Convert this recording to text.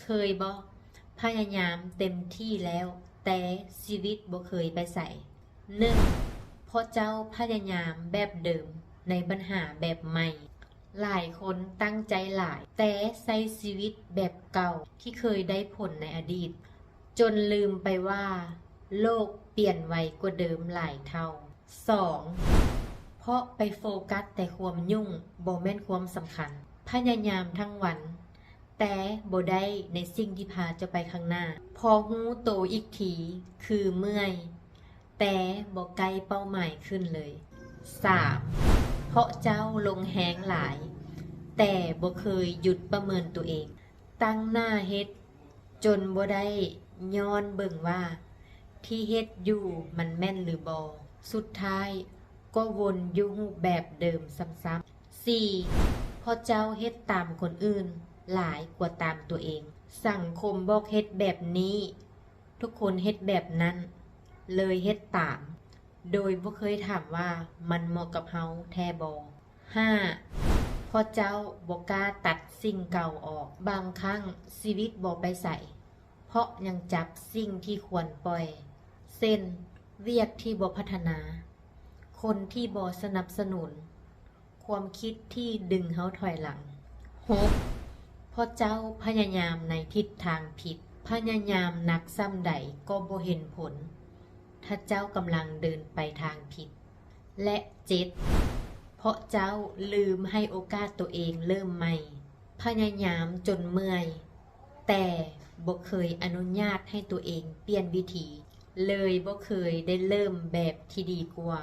ເຄີຍບໍ່? ພະຍາຍາມເຕັມທີ່ແລ້ວ, ແຕ່ຊີວິດບໍ່ເຄີຍໄປໃສ. ໜຶ່ງ, ເພາະເຈົ້າພະຍາຍາມແບບເດີມໃນບັນຫາແບບໃໝ່. ຫຼາຍຄົນຕັ້ງໃຈຫຼາຍ, ແຕ່ໃຊ້ຊີວິດແບບເກົ່າທີ່ເຄີຍໄດ້ຜົນໃນອະດີດ, ຈົນລືມໄປວ່າໂລກປ່ຽນໄວກວ່າເດີມຫຼາຍເທົ່າ. ສອງ, ເພາະໄປໂຟກັສແຕ່ຄວາມຫຍຸ້ງ, ບໍ່ແມ່ນຄວາມສຳຄັນ. ພະຍາຍາມທັງວັນ, ແຕ່ບໍ່ໄດ້ໃນສິ່ງທີ່ພາເຈົ້າໄປຂ້າງໜ້າ. ພໍຮູ້ໂຕອີກທີຄືເມື່ອຍ, ແຕ່ບໍ່ໃກ້ເປົ້າໝາຍຂຶ້ນເລີຍ. ສາມ, ເພາະເຈົ້າລົງແຮງຫຼາຍ, ແຕ່ບໍ່ເຄີຍຢຸດປະເມີນຕົວເອງ. ຕັ້ງໜ້າເຮັດຈົນບໍ່ໄດ້ຍ້ອນເບິ່ງວ່າທີ່ເຮັດຢູ່ມັນແມ່ນຫຼືບໍ່. ສຸດທ້າຍກໍວົນຢູ່ຮູບແບບເດີມຊ້ຳໆ. ສີ່, ເພາະເຈົ້າເຮັດຕາມຄົນອື່ນຫຼາຍກວ່າຕາມຕົວເອງ. ສັງຄົມບອກເຮັດແບບນີ້, ທຸກຄົນເຮັດແບບນັ້ນ, ເລີຍເຮັດຕາມ, ໂດຍບໍ່ເຄີຍຖາມວ່າມັນເໝາະກັບເຮົາແທ້ບໍ່. ຫ້າ, ເພາະເຈົ້າບໍ່ກ້າຕັດສິ່ງເກົ່າອອກ. ບາງຄັ້ງຊີວິດບໍ່ໄປໃສ, ເພາະຍັງຈັບສິ່ງທີ່ຄວນປ່ອຍ, ເຊັ່ນ ວຽກທີ່ບໍ່ພັດທະນາ, ຄົນທີ່ບໍ່ສະໜັບສະໜູນ, ຄວາມຄິດທີ່ດຶງເຮົາຖອຍຫຼັງ. ຫົກ, ເພາະເຈົ້າພະຍາຍາມໃນທິດທາງຜິດ. ພະຍາຍາມໜັກສ່ຳໃດກໍບໍ່ເຫັນຜົນ, ຖ້າເຈົ້າກຳລັງເດີນໄປທາງຜິດ. ແລະ ເຈັດ, ເພາະເຈົ້າລືມໃຫ້ໂອກາດຕົວເອງເລີ່ມໃໝ່. ພະຍາຍາມຈົນເມື່ອຍ, ແຕ່ບໍ່ເຄີຍອະນຸຍາດໃຫ້ຕົວເອງປ່ຽນວິທີ, ເລີຍບໍ່ເຄີຍໄດ້ເລີ່ມແບບທີ່ດີກວ່າ.